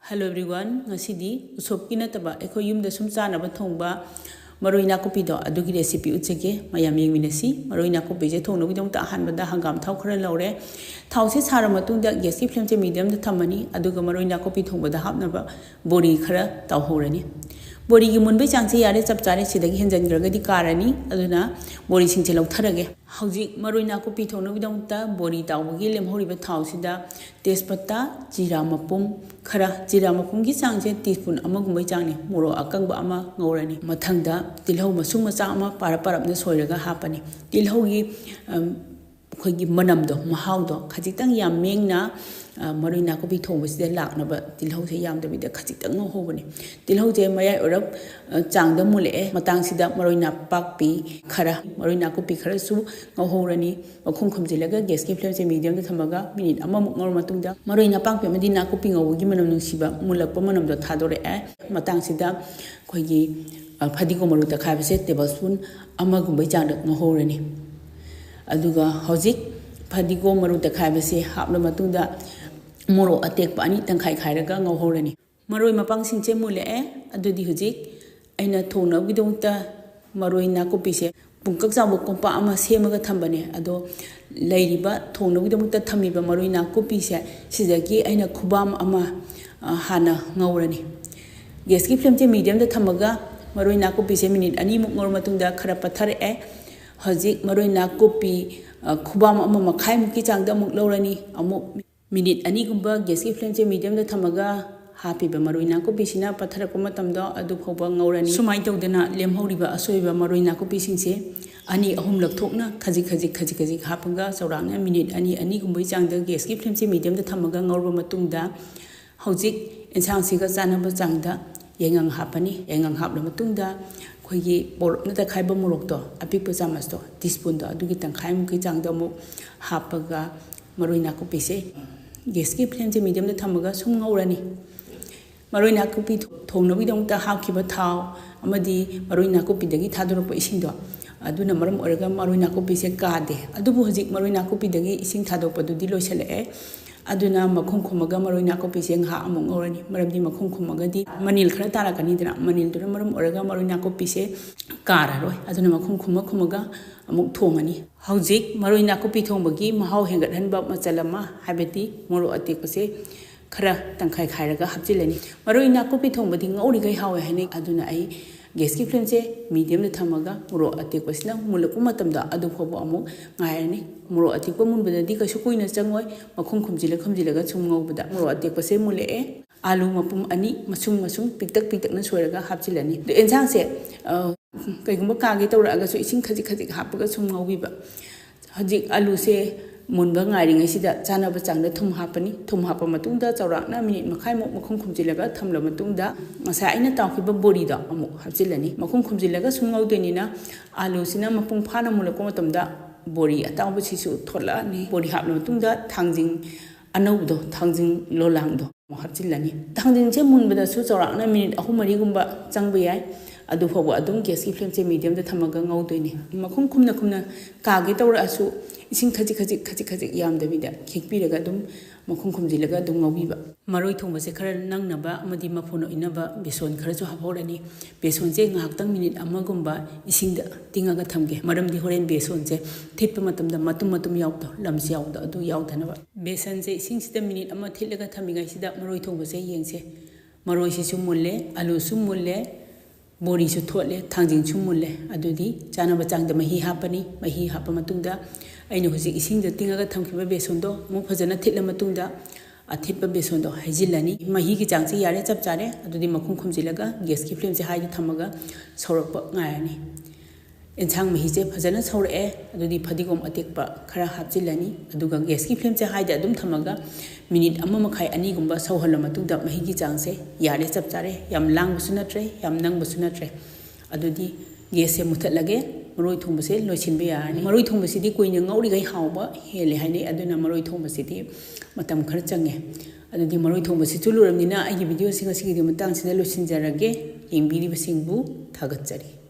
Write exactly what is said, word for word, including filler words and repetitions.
Hello everyone, ꯉꯁꯤꯗꯤ ꯎꯁꯣꯞꯀꯤ ꯅꯠꯇꯕ ꯑꯩꯈꯣꯏ ꯌꯨꯝꯗ ꯁꯨꯝ ꯆꯥꯅꯕ ꯊꯣꯡꯕ ꯃꯔꯣꯏ ꯅꯥꯀꯨꯞꯄꯤꯗꯣ, ꯑꯗꯨꯒꯤ recipe ꯎꯠꯆꯒꯦ꯫ ꯃꯌꯥꯝ ꯌꯦꯡꯃꯤꯟꯅꯁꯤ꯫ ꯃꯔꯣꯏ ꯅꯥꯀꯨꯞꯄꯤꯁꯦ ꯊꯣꯡꯅꯕꯒꯤꯗꯃꯛꯇ ꯑꯍꯥꯟꯕꯗ ꯍꯪꯒꯥꯝ ꯊꯥꯎ ꯈꯔ ꯂꯧꯔꯦ꯫ ꯊꯥꯎꯁꯦ ꯁꯥꯔ ꯃꯇꯨꯡꯗ gasꯀꯤ flameꯁꯦ mediumꯗ ꯊꯝꯃꯅꯤ꯫ ꯑꯗꯨꯒ ꯃꯔꯣꯏ ꯅꯥꯀꯨꯞꯄꯤ ꯊꯣꯡꯕꯗ ꯍꯥꯞꯅꯕ ꯕꯣꯔꯤ ꯈꯔ ꯇꯥꯎꯍꯧꯔꯅꯤ꯫ ꯕꯣꯔꯤꯒꯤ ꯃꯨꯟꯕꯩ ꯆꯥꯡꯁꯦ ꯌꯥꯔꯦ, ꯆꯞ ꯆꯥꯔꯦ, ꯁꯤꯗꯒꯤ ꯍꯦꯟꯖꯟꯈ꯭ꯔꯒꯗꯤ ꯀꯥꯔꯅꯤ꯫ ꯑꯗꯨꯅ ꯕꯣꯔꯤꯁꯤꯡꯁꯦ ꯂꯧꯊꯔꯒꯦ꯫ ꯍꯧꯖꯤꯛ ꯃꯔꯣꯏ ꯅꯥꯀꯨꯞꯄꯤ ꯊꯣꯡꯅꯕꯒꯤꯗꯃꯛꯇ ꯕꯣꯔꯤ ꯇꯥꯎꯕꯒꯤ ꯂꯦꯝꯍꯧꯔꯤꯕ ꯊꯥꯎꯁꯤꯗ ꯇꯦꯖꯄꯇꯥ, ꯖꯤꯔꯥ ꯃꯄꯨꯝ ꯈꯔ, ꯖꯤꯔꯥ ꯃꯄꯨꯝꯒꯤ ꯆꯥꯡꯁꯦ teaspoon ꯑꯃꯒꯨꯝꯕꯩ ꯆꯥꯡꯅꯤ, ꯃꯣꯔꯣꯛ ꯑꯀꯪꯕ ꯑꯃ ꯉꯧꯔꯅꯤ꯫ ꯃꯊꯪꯗ ꯇꯤꯜꯍꯧ ꯃꯁꯨꯡ ꯃꯆꯥ ꯑꯃ ꯄꯥꯔꯞ ꯄꯥꯔꯞꯅ ꯁꯣꯏꯔꯒ ꯍꯥꯞꯄꯅꯤ꯫ ꯇꯤꯜꯍꯧꯒꯤ, ꯑꯝ, ꯑꯩꯈꯣꯏꯒꯤ ꯃꯅꯝꯗꯣ, ꯃꯍꯥꯎꯗꯣ ꯈꯖꯤꯛꯇꯪ ꯌꯥꯝ ꯃꯦꯡꯅ, ꯑ, ꯃꯔꯣꯏ ꯅꯥꯀꯨꯞꯄꯤ ꯊꯣꯡꯕꯁꯤꯗ ꯂꯥꯛꯅꯕ ꯇꯤꯜꯍꯧꯁꯦ ꯌꯥꯝꯗꯕꯤꯗ ꯈꯖꯤꯛꯇꯪ ꯉꯧꯍꯧꯕꯅꯤ꯫ ꯇꯤꯜꯍꯧꯁꯦ ꯃꯌꯥꯏ ꯑꯣꯏꯔꯞ, ꯑ, ꯆꯥꯡꯗ ꯃꯨꯜꯂꯛꯑꯦ꯫ ꯃꯇꯥꯡꯁꯤꯗ ꯃꯔꯣꯏ ꯅꯥꯄꯥꯛꯄꯤ ꯈꯔ, ꯃꯔꯣꯏ ꯅꯥꯀꯨꯞꯄꯤ ꯈꯔꯁꯨ ꯉꯧꯍꯧꯔꯅꯤ꯫ ꯃꯈꯨꯝ ꯈꯨꯝꯖꯤꯜꯂꯒ gasꯀꯤ flameꯁꯦ mediumꯗ ꯊꯝꯃꯒ minute ꯑꯃꯃꯨꯛ ꯉꯧꯔ ꯃꯇꯨꯡꯗ ꯃꯔꯣꯏ ꯅꯥꯄꯥꯛꯄꯤ ꯑꯃꯗꯤ ꯅꯥꯀꯨꯞꯄꯤ ꯉꯧꯕꯒꯤ ꯃꯅꯝ ꯅꯨꯡꯁꯤꯕ ꯃꯨꯜꯂꯛꯄ ꯃꯅꯝꯗꯣ ꯊꯥꯗꯣꯔꯛꯑꯦ꯫ ꯃꯇꯥꯡꯁꯤꯗ ꯑꯩꯈꯣꯏꯒꯤ, ꯑ, ꯐꯗꯤꯒꯣꯝ ꯃꯔꯨ ꯇꯛꯈꯥꯏꯕꯁꯦ tablespoon ꯑꯃꯒꯨꯝꯕꯩ ꯆꯥꯡꯗ ꯉꯧꯍꯧꯔꯅꯤ꯫ ꯑꯗꯨꯒ ꯍꯧꯖꯤꯛ ꯐꯗꯤꯒꯣꯝ ꯃꯔꯨ ꯇꯛꯈꯥꯏꯕꯁꯦ ꯍꯥꯞꯂ ꯃꯇꯨꯡꯗ ꯃꯣꯔꯣꯛ ꯑꯇꯦꯛꯄ ꯑꯅꯤ ꯇꯪꯈꯥꯏ ꯈꯥꯏꯔꯒ ꯉꯧꯍꯧꯔꯅꯤ꯫ ꯃꯔꯣꯏ ꯃꯄꯥꯡꯁꯤꯡꯁꯦ ꯃꯨꯜꯂꯛꯑꯦ꯫ ꯑꯗꯨꯗꯤ ꯍꯧꯖꯤꯛ ꯑꯩꯅ ꯊꯣꯡꯅꯕꯒꯤꯗꯃꯛꯇ ꯃꯔꯣꯏ ꯅꯥꯀꯨꯞꯄꯤꯁꯦ ꯄꯨꯡꯀꯛ ꯆꯥꯎꯕ ꯀꯣꯝꯄꯥꯛ ꯑꯃ ꯁꯦꯝꯃꯒ ꯊꯝꯕꯅꯦ꯫ ꯑꯗꯣ ꯂꯩꯔꯤꯕ, ꯊꯣꯡꯅꯕꯒꯤꯗꯃꯛꯇ ꯊꯝꯃꯤꯕ ꯃꯔꯣꯏ ꯅꯥꯀꯨꯞꯄꯤꯁꯦ ꯁꯤꯗꯒꯤ ꯑꯩꯅ ꯈꯨꯕꯥꯝ ꯑꯃ, ꯑ, ꯍꯥꯟꯅ ꯉꯧꯔꯅꯤ꯫ gasꯀꯤ flameꯁꯦ mediumꯗ ꯊꯝꯃꯒ ꯃꯔꯣꯏ ꯅꯥꯀꯨꯞꯄꯤꯁꯦ minute ꯑꯅꯤꯃꯨꯛ ꯉꯧꯔ ꯃꯇꯨꯡꯗ ꯈꯔ ꯄꯠꯊꯔꯛꯑꯦ꯫ ꯍꯧꯖꯤꯛ ꯃꯔꯣꯏ ꯅꯥꯀꯨꯞꯄꯤ, ꯑ, ꯈꯨꯕꯥꯝ ꯑꯃ ꯃꯈꯥꯏꯃꯨꯛꯀꯤ ꯆꯥꯡꯗ ꯑꯃꯨꯛ ꯂꯧꯔꯅꯤ꯫ ꯑꯃꯨꯛ minute ꯑꯅꯤꯒꯨꯝꯕ gasꯀꯤ flameꯁꯦ mediumꯗ ꯊꯝꯃꯒ ꯍꯥꯞꯄꯤꯕ ꯃꯔꯣꯏ ꯅꯥꯀꯨꯞꯄꯤꯁꯤꯅ ꯄꯠꯊꯔꯛꯄ ꯃꯇꯝꯗꯣ ꯑꯗꯨ ꯐꯥꯎꯕ ꯉꯧꯔꯅꯤ꯫ ꯁꯨꯃꯥꯏꯅ ꯇꯧꯗꯅ ꯂꯦꯝꯍꯧꯔꯤꯕ ꯑꯁꯣꯏꯕ ꯃꯔꯣꯏ ꯅꯥꯀꯨꯞꯄꯤꯁꯤꯡꯁꯦ ꯑꯅꯤ ꯑꯍꯨꯝꯂꯛ ꯊꯣꯛꯅ ꯈꯖꯤꯛ ꯈꯖꯤꯛ, ꯈꯖꯤꯛ ꯈꯖꯤꯛ ꯍꯥꯞꯄꯒ ꯆꯥꯎꯔꯥꯛꯅ minute ꯑꯅꯤ ꯑꯅꯤꯒꯨꯝꯕꯒꯤ ꯆꯥꯡꯗ gasꯀꯤ flameꯁꯦ mediumꯗ ꯊꯝꯃꯒ ꯉꯧꯔꯕ ꯃꯇꯨꯡꯗ ꯍꯧꯖꯤꯛ ꯌꯦꯟꯁꯥꯡꯁꯤꯒ ꯆꯥꯟꯅꯕ ꯆꯥꯡꯗ ꯌꯥꯏꯉꯪ ꯍꯥꯞꯄꯅꯤ꯫ ꯌꯥꯏꯉꯪ ꯍꯥꯞꯂ ꯃꯇꯨꯡꯗ ꯑꯩꯈꯣꯏꯒꯤ ꯄꯣꯔꯞꯅ ꯇꯛꯈꯥꯏꯕ ꯃꯣꯔꯣꯛꯇꯣ, ꯑꯄꯤꯛꯄ ꯆꯥꯃꯁꯇꯣ, teaspoonꯗꯣ, ꯑꯗꯨꯒꯤ ꯇꯪꯈꯥꯏꯃꯨꯛꯀꯤ ꯆꯥꯡꯗꯣ ꯑꯃꯨꯛ ꯍꯥꯞꯄꯒ ꯃꯔꯣꯏ ꯅꯥꯀꯨꯞꯄꯤꯁꯦ gasꯀꯤ flameꯁꯦ mediumꯗ ꯊꯝꯃꯒ ꯁꯨꯝ ꯉꯧꯔꯅꯤ꯫ ꯃꯔꯣꯏ ꯅꯥꯀꯨꯞꯄꯤ ꯊꯣꯡꯅꯕꯒꯤꯗꯃꯛꯇ ꯍꯥꯞꯈꯤꯕ ꯊꯥꯎ ꯑꯃꯗꯤ ꯃꯔꯣꯏ ꯅꯥꯀꯨꯞꯄꯤꯗꯒꯤ ꯊꯥꯗꯣꯔꯛꯄ ꯏꯁꯤꯡꯗꯣ, ꯑꯗꯨꯅ ꯃꯔꯝ ꯑꯣꯏꯔꯒ ꯃꯔꯣꯏ ꯅꯥꯀꯨꯞꯄꯤꯁꯦ ꯀꯥꯗꯦ꯫ ꯑꯗꯨꯕꯨ ꯍꯧꯖꯤꯛ ꯃꯔꯣꯏ ꯅꯥꯀꯨꯞꯄꯤꯗꯒꯤ ꯏꯁꯤꯡ ꯊꯥꯗꯣꯛꯄꯗꯨꯗꯤ ꯂꯣꯏꯁꯤꯜꯂꯛꯑꯦ꯫ ꯑꯗꯨꯅ ꯃꯈꯨꯝ ꯈꯨꯝꯃꯒ ꯃꯔꯣꯏ ꯅꯥꯀꯨꯞꯄꯤꯁꯦ ꯉꯥꯏꯍꯥꯛ ꯑꯃꯨꯛ ꯉꯧꯔꯅꯤ꯫ ꯃꯔꯝꯗꯤ ꯃꯈꯨꯝ ꯈꯨꯝꯃꯒꯗꯤ ꯃꯅꯤꯜ ꯈꯔ ꯇꯥꯔꯛꯀꯅꯤꯗꯅ, ꯃꯅꯤꯜꯗꯨꯅ ꯃꯔꯝ ꯑꯣꯏꯔꯒ ꯃꯔꯣꯏ ꯅꯥꯀꯨꯞꯄꯤꯁꯦ ꯀꯥꯔꯔꯣꯏ꯫ ꯑꯗꯨꯅ ꯃꯈꯨꯝ ꯈꯨꯝꯃ ꯈꯨꯝꯃꯒ ꯑꯃꯨꯛ ꯊꯣꯡꯉꯅꯤ꯫ ꯍꯧꯖꯤꯛ ꯃꯔꯣꯏ ꯅꯥꯀꯨꯞꯄꯤ ꯊꯣꯡꯕꯒꯤ ꯃꯍꯥꯎ ꯍꯦꯟꯒꯠꯍꯟꯕ ꯃꯆꯜ ꯑꯃ, ꯍꯥꯏꯕꯗꯤ ꯃꯣꯔꯣꯛ ꯑꯇꯦꯛꯄꯁꯦ ꯈꯔ ꯇꯪꯈꯥꯏ ꯈꯥꯏꯔꯒ ꯍꯥꯞꯆꯤꯜꯂꯅꯤ꯫ ꯃꯔꯣꯏ ꯅꯥꯀꯨꯞꯄꯤ ꯊꯣꯡꯕꯗꯤ ꯉꯧꯔꯤꯈꯩ ꯍꯥꯎꯋꯦ ꯍꯥꯏꯅꯩ꯫ ꯑꯗꯨꯅ ꯑꯩ ꯒ꯭ꯌꯥꯁꯀꯤ ꯐ꯭ꯂꯦꯝꯁꯦ ꯃꯤꯗꯤꯌꯝꯗ ꯊꯝꯃꯒ ꯃꯣꯔꯣꯛ ꯑꯇꯦꯛꯄꯁꯤꯅ ꯃꯨꯜꯂꯛꯄ ꯃꯇꯝꯗ ꯑꯗꯨ ꯐꯥꯎꯕ ꯑꯃꯨꯛ ꯉꯥꯏꯔꯅꯤ꯫ ꯃꯣꯔꯣꯛ ꯑꯇꯦꯛꯄ ꯃꯨꯟꯕꯗꯗꯤ ꯀꯩꯁꯨ ꯀꯨꯏꯅ ꯆꯪꯉꯣꯏ꯫ ꯃꯈꯨꯝ ꯈꯨꯝꯖꯤꯜꯂ ꯈꯨꯝꯖꯤꯜꯂꯒ ꯁꯨꯝ ꯉꯧꯕꯗ ꯃꯣꯔꯣꯛ ꯑꯇꯦꯛꯄꯁꯦ ꯃꯨꯜꯂꯛꯑꯦ꯫ ꯑꯥꯂꯨ ꯃꯄꯨꯝ ꯑꯅꯤ ꯃꯁꯨꯡ ꯃꯁꯨꯡ ꯄꯤꯛꯇꯛ ꯄꯤꯛꯇꯛꯅ ꯁꯣꯏꯔꯒ ꯍꯥꯞꯆꯤꯜꯂꯅꯤ꯫ ꯑꯗꯣ ꯑꯦꯟꯁꯥꯡꯁꯦ, ꯑ, ꯀꯩꯒꯨꯝꯕ ꯀꯥꯒꯦ ꯇꯧꯔꯛꯑꯒꯁꯨ ꯏꯁꯤꯡ ꯈꯖꯤꯛ ꯈꯖꯤꯛ ꯍꯥꯞꯄꯒ ꯁꯨꯝ ꯉꯧꯕꯤꯕ꯫ ꯍꯧꯖꯤꯛ ꯑꯂꯨꯁꯦ ꯃꯨꯟꯕ ꯉꯥꯏꯔꯤꯉꯩꯁꯤꯗ ꯆꯥꯅꯕ ꯆꯥꯡꯗ ꯊꯨꯝ ꯍꯥꯞꯄꯅꯤ꯫ ꯊꯨꯝ ꯍꯥꯞꯄ ꯃꯇꯨꯡꯗ ꯆꯥꯎꯔꯥꯛꯅ ꯃꯤꯅꯤꯠ ꯃꯈꯥꯏꯃꯨꯛ ꯃꯈꯨꯝ ꯈꯨꯝꯖꯤꯜꯂꯒ ꯊꯝꯂꯕ ꯃꯇꯨꯡꯗ ꯉꯁꯥꯏ ꯑꯩꯅ ꯇꯥꯎꯈꯤꯕ ꯕꯣꯔꯤꯗꯣ ꯑꯃꯨꯛ ꯍꯥꯞꯆꯤꯜꯂꯅꯤ꯫ ꯃꯈꯨꯝ ꯈꯨꯝꯖꯤꯜꯂꯒ ꯁꯨꯝ ꯉꯧꯗꯣꯏꯅꯤꯅ ꯑꯥꯂꯨꯁꯤꯅ ꯃꯄꯨꯡ ꯐꯥꯅ ꯃꯨꯜꯂꯛꯄ ꯃꯇꯝꯗ ꯕꯣꯔꯤ ꯑꯇꯥꯎꯕꯁꯤꯁꯨ ꯊꯣꯛꯂꯛꯑꯅꯤ꯫ ꯕꯣꯔꯤ ꯍꯥꯞꯂ ꯃꯇꯨꯡꯗ ꯊꯥꯡꯖꯤꯡ ꯑꯅꯧꯕꯗꯣ, ꯊꯥꯡꯖꯤꯡ ꯂꯣꯂꯥꯡꯗꯣ ꯑꯃꯨꯛ ꯍꯥꯞꯆꯤꯜꯂꯅꯤ꯫ ꯊꯥꯡꯖꯤꯡꯁꯦ ꯃꯨꯟꯕꯗꯁꯨ ꯆꯥꯎꯔꯥꯛꯅ ꯃꯤꯅꯤꯠ ꯑꯍꯨꯝ ꯃꯔꯤꯒꯨꯝꯕ ꯆꯪꯕ ꯌꯥꯏ꯫ ꯑꯗꯨ ꯐꯥꯎꯕ ꯑꯗꯨꯝ ꯒ꯭ꯌꯥꯁꯀꯤ ꯐ꯭ꯂꯦꯝꯁꯦ ꯃꯤꯗꯤꯌꯝꯗ ꯊꯝꯃꯒ ꯉꯧꯗꯣꯏꯅꯤ꯫ ꯃꯈꯨꯝ ꯈꯨꯝꯅ ꯈꯨꯝꯅ ꯀꯥꯒꯦ ꯇꯧꯔꯛꯑꯁꯨ ꯏꯁꯤꯡ ꯈꯖꯤꯛ ꯈꯖꯤꯛ ꯈꯖꯤꯛ ꯈꯖꯤꯛ ꯌꯥꯝꯗꯕꯤꯗ ꯈꯤꯛꯄꯤꯔꯒ ꯑꯗꯨꯝ ꯃꯈꯨꯝ ꯈꯨꯝꯖꯤꯜꯂꯒ ꯑꯗꯨꯝ ꯉꯧꯕꯤꯕ꯫ ꯃꯔꯣꯏ ꯊꯣꯡꯕꯁꯦ ꯈꯔ ꯅꯪꯅꯕ ꯑꯃꯗꯤ ꯃꯐꯣꯟ ꯑꯣꯏꯅꯕ ꯕꯦꯁꯣꯟ ꯈꯔꯁꯨ ꯍꯥꯞꯍꯧꯔꯅꯤ꯫ ꯕꯦꯁꯣꯟꯁꯦ ꯉꯥꯏꯍꯥꯛꯇꯪ ꯃꯤꯅꯤꯠ ꯑꯃꯒꯨꯝꯕ ꯏꯁꯤꯡꯗ ꯇꯤꯡꯉꯒ ꯊꯝꯒꯦ꯫ ꯃꯔꯝꯗꯤ ꯍꯣꯔꯦꯟ ꯕꯦꯁꯣꯟꯁꯦ ꯊꯤꯠꯄ ꯃꯇꯝꯗ ꯃꯇꯨꯝ ꯃꯇꯨꯝ ꯌꯥꯎꯕꯗꯣ, ꯂꯝꯁ ꯌꯥꯎꯕꯗꯣ, ꯑꯗꯨ ꯌꯥꯎꯗꯅꯕ꯫ ꯕꯦꯁꯟꯁꯦ ꯏꯁꯤꯡꯁꯤꯗ ꯃꯤꯅꯤꯠ ꯑꯃ ꯊꯤꯠꯂꯒ ꯊꯝꯃꯤꯉꯩꯁꯤꯗ ꯃꯔꯣꯏ ꯊꯣꯡꯕꯁꯦ ꯌꯦꯡꯁꯦ꯫ ꯃꯔꯣꯏꯁꯤꯁꯨ ꯃꯨꯜꯂꯦ, ꯑꯂꯨꯁꯨ ꯃꯨꯜꯂꯦ, ꯕꯣꯔꯤꯁꯨ ꯊꯣꯠꯂꯦ, ꯊꯥꯡꯖꯤꯡꯁꯨ ꯃꯨꯜꯂꯦ꯫ ꯑꯗꯨꯗꯤ ꯆꯥꯅꯕ ꯆꯥꯡꯗ ꯃꯍꯤ ꯍꯥꯞꯄꯅꯤ꯫ ꯃꯍꯤ ꯍꯥꯞꯄ ꯃꯇꯨꯡꯗ ꯑꯩꯅ ꯍꯧꯖꯤꯛ ꯏꯁꯤꯡꯗ ꯇꯤꯡꯉꯒ ꯊꯝꯈꯤꯕ ꯕꯦꯁꯣꯟꯗꯣ ꯑꯃꯨꯛ ꯐꯖꯅ ꯊꯤꯠꯂ ꯃꯇꯨꯡꯗ ꯑꯊꯤꯠꯄ ꯕꯦꯁꯣꯟꯗꯣ ꯍꯩꯖꯤꯜꯂꯅꯤ꯫ ꯃꯍꯤꯒꯤ ꯆꯥꯡꯁꯦ ꯌꯥꯔꯦ, ꯆꯞ ꯆꯥꯔꯦ꯫ ꯑꯗꯨꯗꯤ ꯃꯈꯨꯝ ꯈꯨꯝꯖꯤꯜꯂꯒ ꯒ꯭ꯌꯥꯁꯀꯤ ꯐ꯭ꯂꯦꯝꯁꯦ ꯍꯥꯏꯗ ꯊꯝꯃꯒ ꯁꯧꯔꯛꯄ ꯉꯥꯏꯔꯅꯤ꯫ ꯑꯦꯟꯁꯥꯡ ꯃꯍꯤꯁꯦ ꯐꯖꯅ ꯁꯧꯔꯛꯑꯦ꯫ ꯑꯗꯨꯗꯤ ꯐꯗꯤꯒꯣꯝ ꯑꯇꯦꯛꯄ ꯈꯔ ꯍꯥꯞꯆꯤꯜꯂꯅꯤ꯫ ꯑꯗꯨꯒ ꯒ꯭ꯌꯥꯁꯀꯤ ꯐ꯭ꯂꯦꯝꯁꯦ ꯍꯥꯏꯗ ꯑꯗꯨꯝ ꯊꯝꯃꯒ ꯃꯤꯅꯤꯠ ꯑꯃ ꯃꯈꯥꯏ ꯑꯅꯤꯒꯨꯝꯕ ꯁꯧꯍꯜꯂ ꯃꯇꯨꯡꯗ ꯃꯍꯤꯒꯤ ꯆꯥꯡꯁꯦ ꯌꯥꯔꯦ, ꯆꯞ ꯆꯥꯔꯦ꯫ ꯌꯥꯝ ꯂꯥꯡꯕꯁꯨ ꯅꯠꯇ꯭ꯔꯦ, ꯌꯥꯝ ꯅꯪꯕꯁꯨ ꯅꯠꯇ꯭ꯔꯦ꯫ ꯑꯗꯨꯗꯤ ꯒ꯭ꯌꯥꯁꯁꯦ ꯃꯨꯊꯠꯂꯒꯦ꯫ ꯃꯔꯣꯏ ꯊꯣꯡꯕꯁꯦ ꯂꯣꯏꯁꯤꯟꯕ ꯌꯥꯔꯅꯤ꯫ ꯃꯔꯣꯏ ꯊꯣꯡꯕꯁꯤꯗꯤ ꯀꯨꯏꯅ ꯉꯧꯔꯤꯈꯩ ꯍꯥꯎꯕ ꯍꯦꯜꯂꯦ ꯍꯥꯏꯅꯩ꯫ ꯑꯗꯨꯅ ꯃꯔꯣꯏ ꯊꯣꯡꯕꯁꯤꯗꯤ ꯃꯇꯝ ꯈꯔ ꯆꯪꯉꯦ꯫ ꯑꯗꯨꯗꯤ ꯃꯔꯣꯏ ꯊꯣꯡꯕꯁꯤꯁꯨ ꯂꯣꯏꯔꯕꯅꯤꯅ ꯑꯩꯒꯤ ꯚꯤꯗꯤꯑꯣꯁꯤ ꯉꯁꯤꯒꯤꯗꯤ ꯃꯇꯥꯡꯁꯤꯗ ꯂꯣꯏꯁꯤꯟꯖꯔꯒꯦ꯫ ꯌꯦꯡꯕꯤꯔꯤꯕꯁꯤꯡꯕꯨ ꯊꯥꯒꯠꯆꯔꯤ꯫